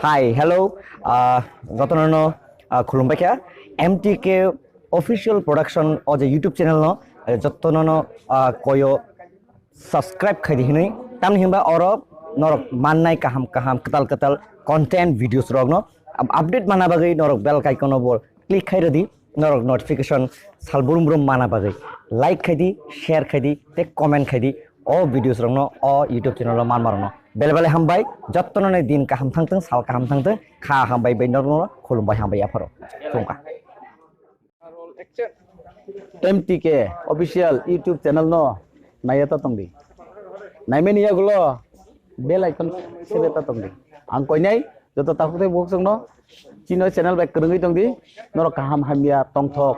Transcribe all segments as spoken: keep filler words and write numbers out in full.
Hi, hello, ah, jotono no, ah, khulumbai kha. M T K Official Production o je YouTube channel no, eh, jotono no, ah, koyo subscribe khai di hinui. Tamni hinba oro norok mannai kaham kaham, kwtal kwtal content videos rok no up-, update mana bagwi norok bell icon o bo click khai rwdi, norok notification sal brum brum mana bagwi like khai di, share khai di, tei comment khai di. O videos rok no o YouTube channel o manma rok no bele bele hambai, jottono ni din kaham thangtwng, sal kaham thangtwng, kha hambai bai norok no khulumbai hambai apharo. Thungkha. M T K official YouTube channel no naiya ta tongdi. Naimani yagulo bell icon sebe ta tongdi. Ang koinai joto takhuk tei bukhuk no chino channel bai kwrwngwi tongdi. Norok kaham hamya tongthok,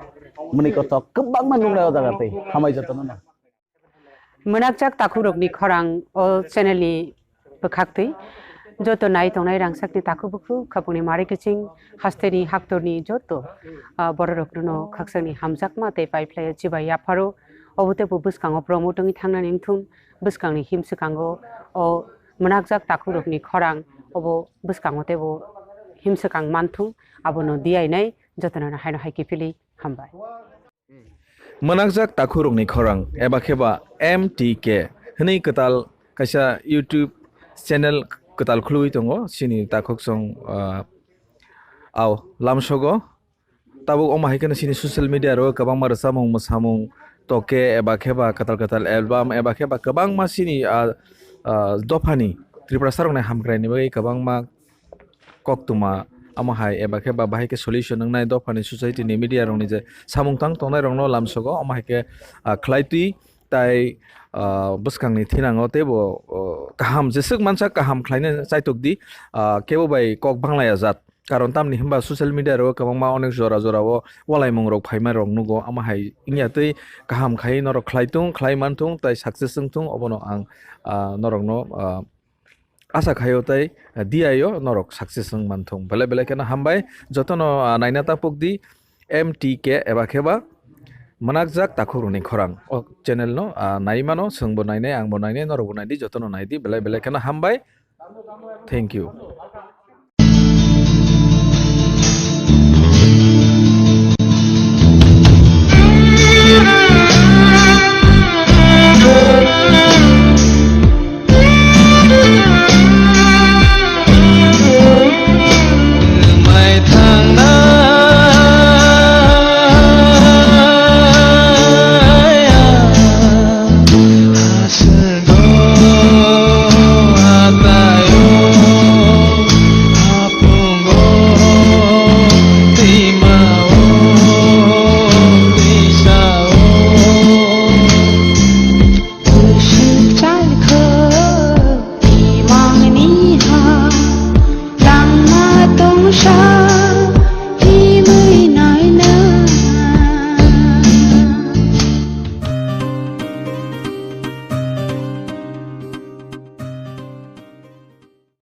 mwnwi kothok kwbangma nuknai o jaga tei hambai jotono no. Mwnakjak takhukrokni khorang o channel ni bwkhaktwi. Joto nai tongnai rangsakni takhuk bukhuk khapungni mari kiching hasteni haktorni joto, ah, bororokno khakchangni hamjakma tei paiphlaiya chibai yapharo. Obo teibo bwskango promote wngwi thangnani wngthung, bwskangni himswkango o mwnakjak takhukrokni khorang obo bwskango teibo himswkang manthung, abono diyainai jotono haino hai kiphilwi hambai. Mwnakjak takhukrokni khorang eba khe ba M T K hwnwi kwtal kaisa YouTube channel kwtal khulwi tongo chini takhuksong, ah, au lamsogo. Tabuk omo hai kheno chini social media ro kwbangma rwchapmung mwsamung toke eba khe ba kwtal kwtal album eba khe ba kwbangma chini, ah, ah, dophani Tiprasa rokni hamkraini bagwi kwbangma koktwma amo hai eba khe ba bahai khe solution wngnai dophani society ni media rokni je samung tang tongnai rokno lamsogo omo hai khe, ah, khlai twi tai, ah, bwskangni thinango teibo, oh, kaham jeswk mansa kaham khlaina chaitok di, ah, kebo bai kok banglaya jat. Karon tamni hwnba social media ro kwbangma onek jora jora o walaimung rok phaima rok nugo, amo hai wngya tei kaham khai norok khlai tung, khlai man tung, tai success wng tung, obono ang, ah, norokno, ah, asa khaio tei, ah, diyaio norok success wng man thung. Belai belai kheno hambai, jotono, ah, naina tapuk di M T K eba khe ba mwnakjak takhukrokni khorang. O channel no, ah, nai mano, chwngbo nainai, angbo nainai, norokbo nai di, jotono nai di, belai belai kheno hambai. Thank you.